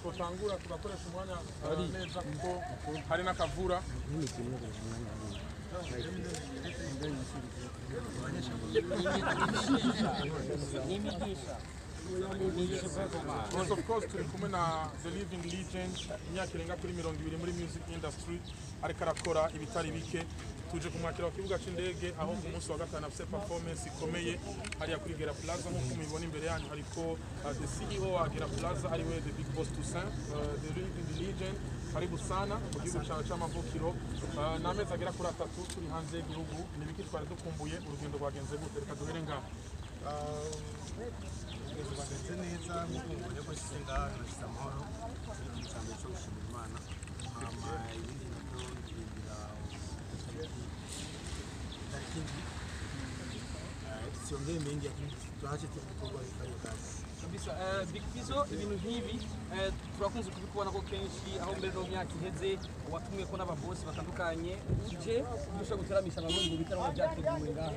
Tutangura tugakoresha umwanya neza kuko hari n'akavura. Yes, of course turi kumwe na The Living Legend, imyaka irenga kuri 20 muri music industry, ariko arakora ibitari bike. Tuje kumwakira ku kibuga c'indege aho ku munsi wa gatanu afise performance ikomeye hariya kuri Gera Plaza. Nk'uko mubibona imbere yanyu hariko the CEO wa Gera Plaza ariwe The Big Boss Toussaint, The Living Legend. Karibu sana mu gihugu cyawe c'amavukiro. N'amezi agera kuri 3 turi hanze y'igihugu. Ni biki twari dukumbuye? Urugendo rwagenze gute? Reka duhere ngaho. Rwagenze neza nk'uko mubonye ko nshyize ngaha nashyize amahoro. Ikintu cya mbere cyo gushima Imana, hama ibindi nabyo ndirimbira itariki indwi. Tusiongee mengi, lakini tuache tu ibikorwa bifanye kazi kabisa. Big Fizzo, ibintu nk'ibi turakunze kubikubona ko kenshi aho mbere no myaka iheze watumwe ko n'ababosi batandukanye uje ushobora guteramisha abarundi mu bitaramo byateguwe ngaha.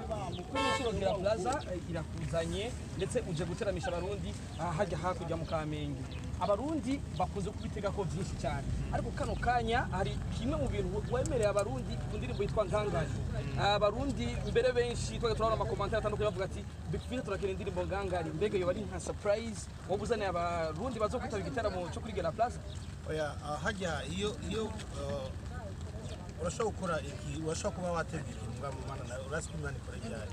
Kuri inshuro Gera Plaza irakuzanye ndetse uje guteramisha abarundi hajya hakurya mu Kamenge. Abarundi bakunze kubitega ko byinshi cyane, ariko kano kanya hari kimwe mu bintu wemereye abarundi ku ndirimbo yitwa Ngangari. Abarundi mbere benshi twage turabona amakomantere atandukanye bavuga ati Big Fizzo turakeneye indirimbo Ngangari, mbega yoba ari nka surprise wowe uzaniye abarundi bazokwitaba igitaramo cyo kuri Gera Plaza? Oya, hajya iyo urashobora gukora iki, urashobora kuba wateguye ikintu ngaho mu Mana, urazi ko Imana ikora ibyayo,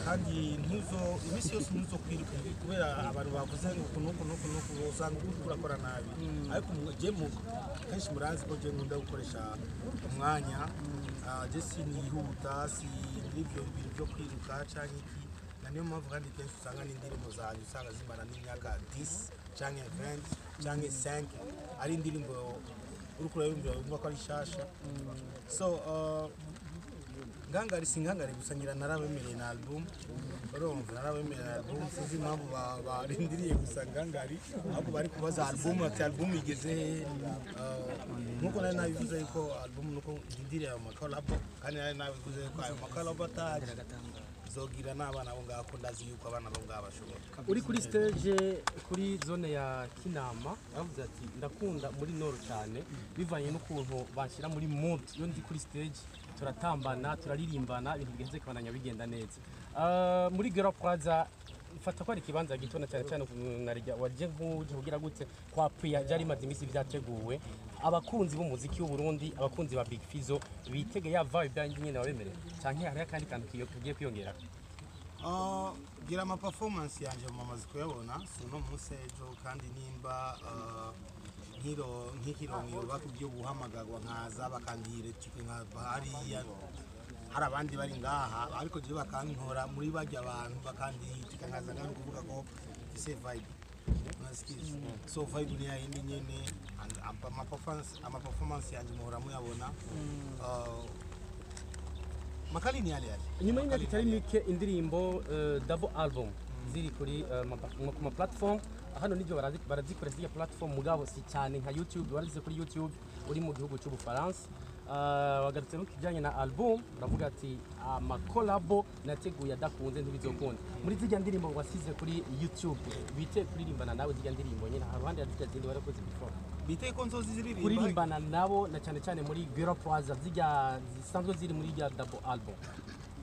kandi ntuzo iminsi yose ntuzo kwiruka kubera abantu bavuze ngo uku n'uku n'uku n'uku, usanga uku urakora nabi. Ariko je kenshi murazi ko je nkunda gukoresha umwanya, je sinihuta, si ibyo bintu byo kwiruka canke iki, na niyo mpamvu kandi kenshi usanga n'indirimbo zanjye usanga zimara n'imyaka 10 canke 20 canke 5, ari indirimbo uriko urayumvira wumva ko ari shasha. So Ngangari si Ngangari gusa, ngira narabemereye na album, urumva narabemereye na album, sinzi impamvu barindiriye gusa Ngangari, ahubwo bari kubaza album ati album igeze hehe. Nkuko nari nabivuze yuko album nuko ndindiriye ayo makolabo, kandi nari nabivuze yuko ayo makolabo ataje zogira n'abana bo ngaho, ko ndazi yuko abana bo ngaho bashobora. Uri kuri stage kuri zone ya Kinama yavuze ati ndakunda muri Nord cyane bivanye n'ukuntu banshyira muri mood, iyo ndi kuri stage turatambana turaririmbana, ibintu bigenze kubandanya bigenda neza. Muri Gera Plaza fata ko ari ikibanza gito na cyane cyane narijya waje nk'uje kugira gute kwa Priya byari bimaze iminsi byateguwe. Abakunzi b'umuziki w'u Burundi, abakunzi ba Big Fizzo bitege ya vibe byanjye nyene babemerera canke hari akandi kantu kagiye kwiyongera? Gira ama performance yanje mamaze kuyabona si uno munsi ejo, kandi nimba nkikironkero bakubyo guhamagarwa nkaza bakandira nkava hariya, hari abandi bari ngaha ariko je bakantora muri barya abantu bakandihitika nkaza ngaha kuvuga ko mfise vibe, unasikia? So vibe ni yindi nyene, ama performance yanje muhora muyabona. Makali ni yale yale. Nyuma y'imyaka itari mike indirimbo double album ziri kuri ku ma platform, Hano nibyo barazikora ziriya platform, mugabo si cyane nka YouTube. Warazize kuri YouTube uri mu gihugu cy'Ubufaransa. Wagarutse no kijyanye na album, uravuga ati amakolabo nateguye adakunze ntibizokunda. Muri zirya ndirimbo wasize kuri YouTube, bite kuririmbana nawe zirya ndirimbo nyine haruhande ya zirya zindi warakoze before? Biteye ko nzozi ziririmba? Kuririmbana nabo, na cyane cyane muri Gera Plaza, zirya zisanzwe ziri muri rya double album.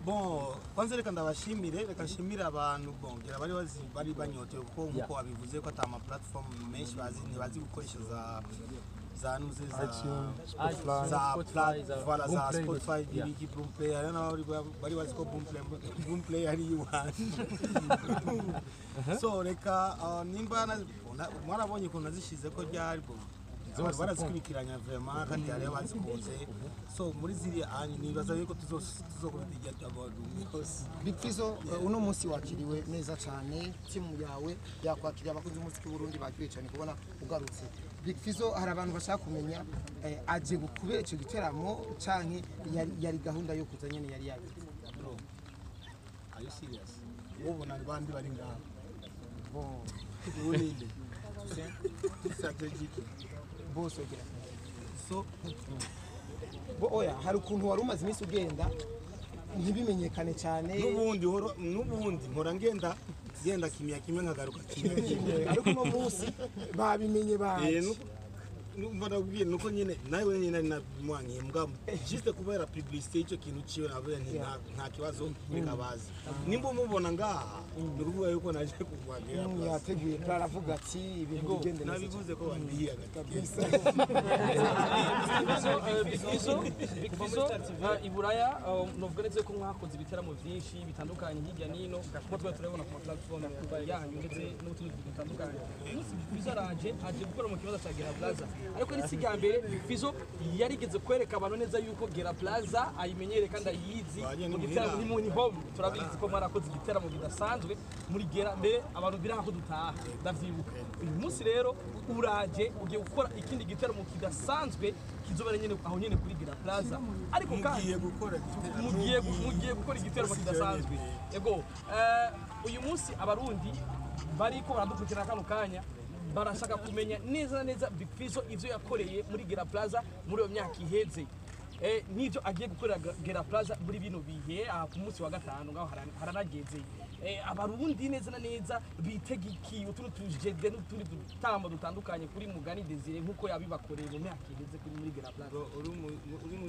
Bon, kwanza reka ndabashimire, reka nshimire abantu bongera bari bazi, bari banyotewe, kuko nkuko wabivuze ko ata ama platform menshi bazi, ntibazi gukoresha za nuze za iTunes, za Spotify, za voilà, za Boomplay, Spotify, n'ibiki, Boomplay. Hari n'abari bari bazi ko Boomplay ari iwanjye. So reka nimba mwarabonye ukuntu nazishize ko ryari, bon, abantu barazikurikiranya vraiment, kandi hariho abazikunze. So muri ziriya anyi nibaza yuko tuzokubita irya double yose. Big Fizzo, uno munsi wakiriwe neza cyane, timu yawe yakwakiriye, abakozi b'umuziki w'Uburundi bakiriye cyane kubona ugarutse. Big Fizzo, hari abantu bashaka kumenya, aje kubera icyo giteramo canke yari gahunda yo kuza nyene yari yagize? Bro, are you serious? Ubona abandi bari ngaha? Bon. Ubu ninde? Tout stratégique. Bose ogira. So Bo oya, hari ukuntu wari umaze iminsi ugenda ntibimenyekane cyane. N'ubundi n'ubundi mpora ngenda genda kimya kimwe, nkagaruka kimya kimwe. Ariko uno munsi babimenye, baje. Numva ndakubwiye nuko nyene nawe nyene nari namwankiye, mbwa juste kubera publicité y'icyo kintu ciwe navuze nti nta kibazo, reka bazi. Nimba umubona ngaha, ni ukuvuga yuko naje kurwanira. Yateguye plan, aravuga ati ibintu bigende neza cyane. Nabivuze ko bandiye agatike. Big Fizzo, i Buraya, novuga neza ko mwakoze ibiteramo byinshi bitandukanye hirya n'ino, kuko tuba turabona ku ma platform yanyu ndetse n'utundi dutandukanye. Uyu munsi Big Fizzo araje, aje gukora mu kibanza cya Gera Plaza, ariko ni si irya mbere. Big Fizzo yarigeze kwereka abantu neza yuko Gera Plaza ayimenyere kandi ayizi. Baje mu ni giteramo muhira. ni mu ni home. Turabizi ko mwarakoze igiteramo kidasanzwe muri Gera, mbere abantu biranga ko dutaha, ndavyibuka. Uyu munsi rero uraje, ugiye gukora ikindi giteramo kidasanzwe kizobera nyene aho nyene kuri Gera Plaza, ariko kandi Mugiye gukora igiteramo. Mugiye gukora igiteramo kidasanzwe. Ego, uyu munsi Abarundi bariko baradukurikirana kano kanya barashaka kumenya neza na neza Big Fizzo ivyo yakoreye muri Gera Plaza muri iyo myaka iheze, n'ivyo agiye gukorera Gera Plaza muri bino bihe aha ku munsi wa gatanu ngaho haranageze. Abarundi neza na neza bitega iki, utundi tujede n'utundi dutambo dutandukanye kuri Mugani Desire nk'uko yabibakoreye mu myaka iheze kuri muri Gera Plaza? Bro, uri mu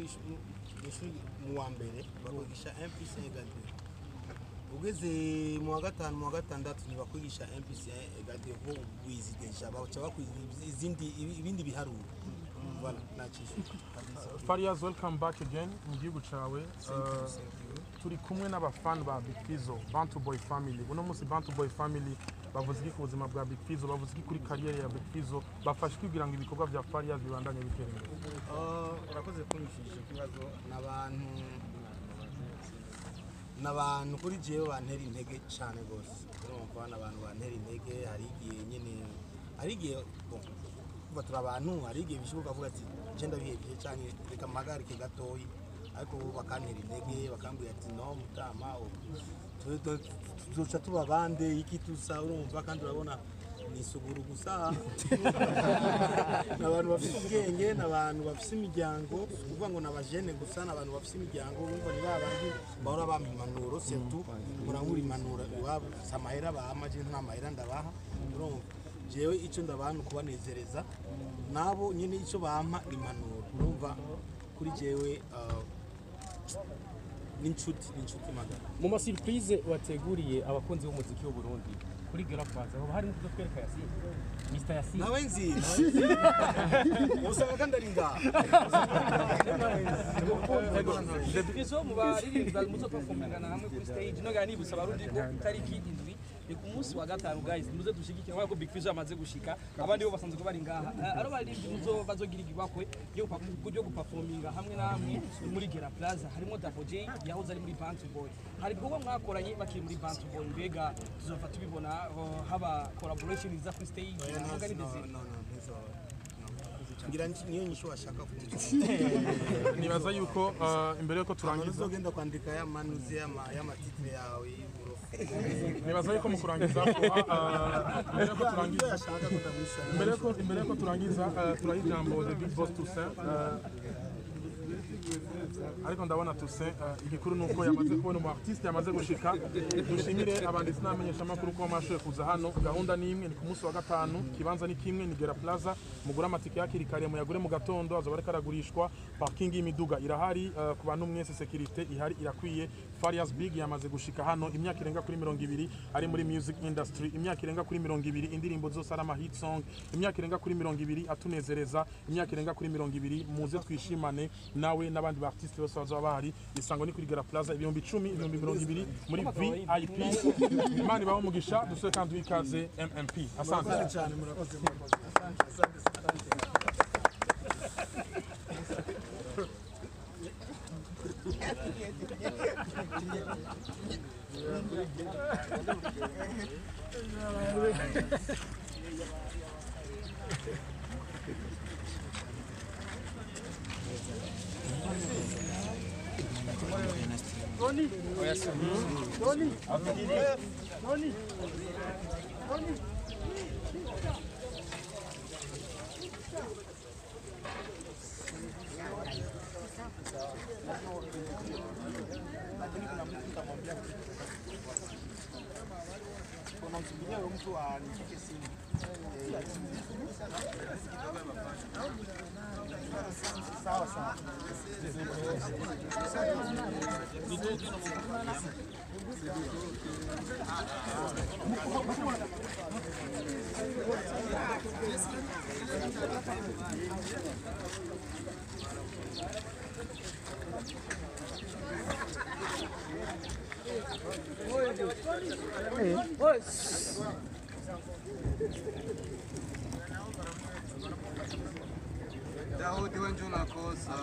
ishuri mu wa mbere bakwigisha 1 plus 1 égale 2. Ugeze mu wa gatanu, mu wa gatandatu, ntibakwigisha 1 plus 1 égale 2 kuko wizi déjà, baca bakwiza izindi, ibindi biharuro. Voilà, nacisha. Farias, welcome back again mu gihugu cawe. Turi kumwe n'abafani ba Big Fizzo, Bantu Boy Family. Uno munsi Bantu Boy Family bavuze iki ku buzima bwa Big Fizzo? Bavuze iki kuri kariyeri ya Big Fizzo? Bafashe kugira ngo ibikorwa bya Farias bibandanye bitera imbere. Urakoze kunyishije ikibazo. N'abantu kuri jewe bantera intege cyane rwose. Urumva, n'abantu bantera intege. Hari igihe nyine, hari igihe, bon, kuva turi abantu, hari igihe bishoboka avuga ati je ndabihebye cyane, reka mpagarike gatoyi, ariko bo bakantera intege, bakambwira ati no mutama, tuzoca tuba bande iki tusa. Urumva, kandi urabona ni isuguru gusa, ni abantu bafite ubwenge, ni abantu bafite imiryango. Si ukuvuga ngo ni abajene gusa, ni abantu bafite imiryango. Urumva, ni ba bandi bahora bampa impanuro, surtout murangura impanuro iwabo. Si amahera bampa, je nta mahera ndabaha. Urumva, jewe icyo ndabaha ni ukubanezereza, nabo nyine icyo bampa ni impanuro. Urumva, kuri jewe ni inshuti magana. Mu ma surprise wateguriye abakunzi b'umuziki w'u Burundi kuri Gera Plaza, hoba harimo kuzotwereka Yasin, Mr Yasin? Nawe nzi usanga kandi ari ngaha. Fizzo, mu baririmbyi muzo performingana hamwe kuri stage, no gani nibutsa Abarundi ko itariki 7 ni ku munsi wa gatanu. Guys, muze dushigikire nk'uko Big Fizzo amaze gushika, abandi bo basanzwe ko bari ngaha. Aro baririmbyi muzo bazogira igibakwe ryo guperforminga hamwe namwe muri Gera Plaza, harimo Davo J yahoze ari muri Bantu Boy. Hari ibikorwa mwakoranye bakiri muri Bantu Boy. Mbega tuzova tubibona, haba collaboration iza kuri stage Oya, na Mugani no, Desire? No, ntizo. Ngira niyo nyishu washaka kumva. Nibaza yuko imbere yuko turangiza Uzogenda kwandika ya manuzi y'amatitre yawe y'uburofu. Nibaza yuko mu kurangiza mbere yuko turangiza mbere yuko turangiza turaha ijambo the big boss Toussaint, ariko ndabona Toussaint, igikuru ni uko yamaze kubona umu artiste yamaze gushika. Dushimire abanditsi n'abamenyeshamakuru ko bamashoboye kuza hano. Gahunda ni imwe, ni ku munsi wa gatanu, ikibanza ni kimwe, ni Gera Plaza. Mugure amatike hakiri kare, muyagure mu gatondo, azoba ariko aragurishwa. Parking y'imiduga irahari, ku bantu mwese, sécurité ihari irakwiye. Farious Big yamaze gushika hano, imyaka irenga kuri 20 ari muri music industry, imyaka irenga kuri 20 indirimbo zose ari ama hit song, imyaka irenga kuri 20 atunezereza, imyaka irenga kuri 20. Muze twishimane nawe n'abandi ba artiste bose bazoba bahari. Isango ni kuri Gera Plaza, 10,000, 20,000 muri VIP. Imana ibahe umugisha. Dusore kandi wikaze MMP, asante. Cyane, murakoze, murakoze. Asante, asante. Lakini kuna mtu nitamwambia kitu. Unamsubiria huyo mtu anishike simu. Sawa sawa. Daudi wewe ndio unakosa.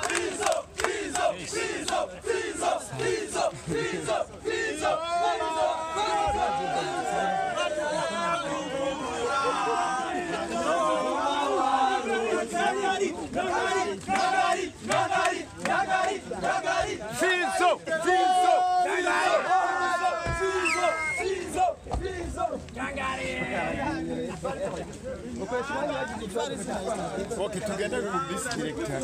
Fizo, Fizo, Okay, tugende ku bisi director.